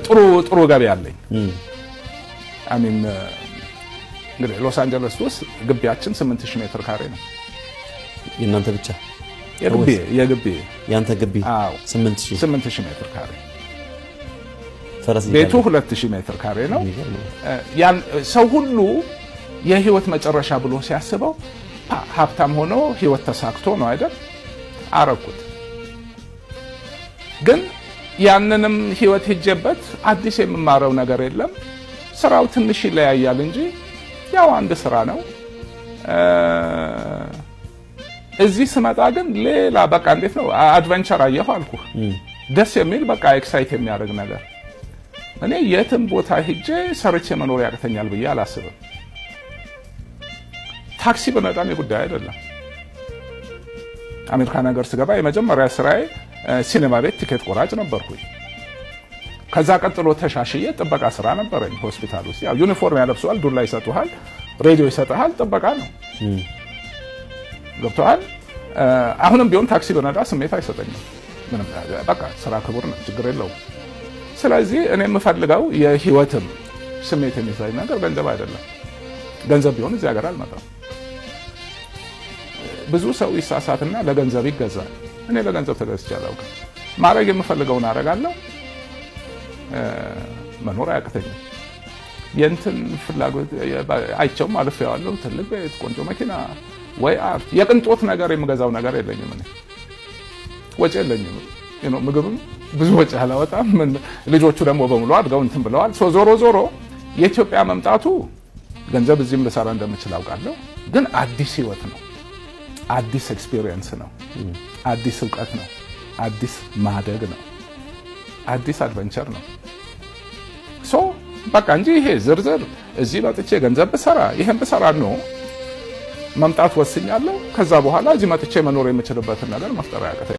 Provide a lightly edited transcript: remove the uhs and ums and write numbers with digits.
ጥሩ ጥሩ ገቢ አለኝ። I mean እንግዲህ ሎስ አንጀለስ ውስጥ ግቢያችን 8000 ሜትር ካሬ ነው። የእናንተ ብቻ? የግቢ የግቢ። ያንተ ግቢ? አዎ። 8000? 8000 ሜትር ካሬ። ፈረስ ቤቱ 2000 ሜትር ካሬ ነው። ያን ሰው ሁሉ የህይወት መጨረሻ ብሎ ሲያስበው ሀብታም ሆኖ ህይወት ተሳክቶ ነው አይደል? አረኩት። ግን ያንንም ህይወት ሄጄበት አዲስ የምማረው ነገር የለም። ስራው ትንሽ ይለያያል እንጂ ያው አንድ ስራ ነው። እዚህ ስመጣ ግን ሌላ በቃ እንዴት ነው adventure አየሁ አልኩህ። ደስ የሚል በቃ excite የሚያደርግ ነገር። እኔ የትም ቦታ ሄጄ ሰርቼ መኖር ያቅተኛል ብዬ አላስብም። ታክሲ ብነዳም የጉዳይ አይደለም። አሜሪካን ሀገር ስገባ የመጀመሪያ ስራዬ ሲኔማ ቤት ቲኬት ቆራጭ ነበርኩኝ። ከዛ ቀጥሎ ተሻሽዬ ጥበቃ ስራ ነበረኝ ሆስፒታል ውስጥ። ያው ዩኒፎርም ያለብሱሃል፣ ዱላ ይሰጡሃል፣ ሬዲዮ ይሰጥሃል፣ ጥበቃ ነው። ገብቶሃል? አሁንም ቢሆን ታክሲ ብነዳ ስሜት አይሰጠኝም። ምንም በቃ ስራ ክቡር ነው፣ ችግር የለውም። ስለዚህ እኔ የምፈልገው የህይወትም ስሜት የሚሰጠኝ ነገር ገንዘብ አይደለም። ገንዘብ ቢሆን እዚህ ሀገር አልመጣም። ብዙ ሰው ይሳሳትና ለገንዘብ ይገዛል። እኔ ለገንዘብ ተገዝቼ አላውቅም። ማድረግ የምፈልገውን አደርጋለሁ። መኖር አያቅተኝም። የእንትን ፍላጎት አይቼውም አልፌዋለሁ። ትልቅ ቤት፣ ቆንጆ መኪና ወይ art የቅንጦት ነገር የምገዛው ነገር የለኝም። እኔ ወጪ የለኝም። ምግብም ብዙ ወጪ አላወጣም። ልጆቹ ደግሞ በሙሉ አድገው እንትን ብለዋል። ዞሮ ዞሮ የኢትዮጵያ መምጣቱ ገንዘብ እዚህም ልሰራ እንደምችል አውቃለሁ። ግን አዲስ ህይወት ነው። አዲስ experience ነው። አዲስ እውቀት ነው። አዲስ ማደግ ነው። አዲስ adventure ነው። So በቃ እንጂ ይሄ ዝርዝር እዚህ መጥቼ ገንዘብ ብሰራ ይሄን ብሰራ ነው መምጣት ወስኛለሁ። ከዛ በኋላ እዚህ መጥቼ መኖር የምችልበትን ነገር መፍጠር አያቅተኝም።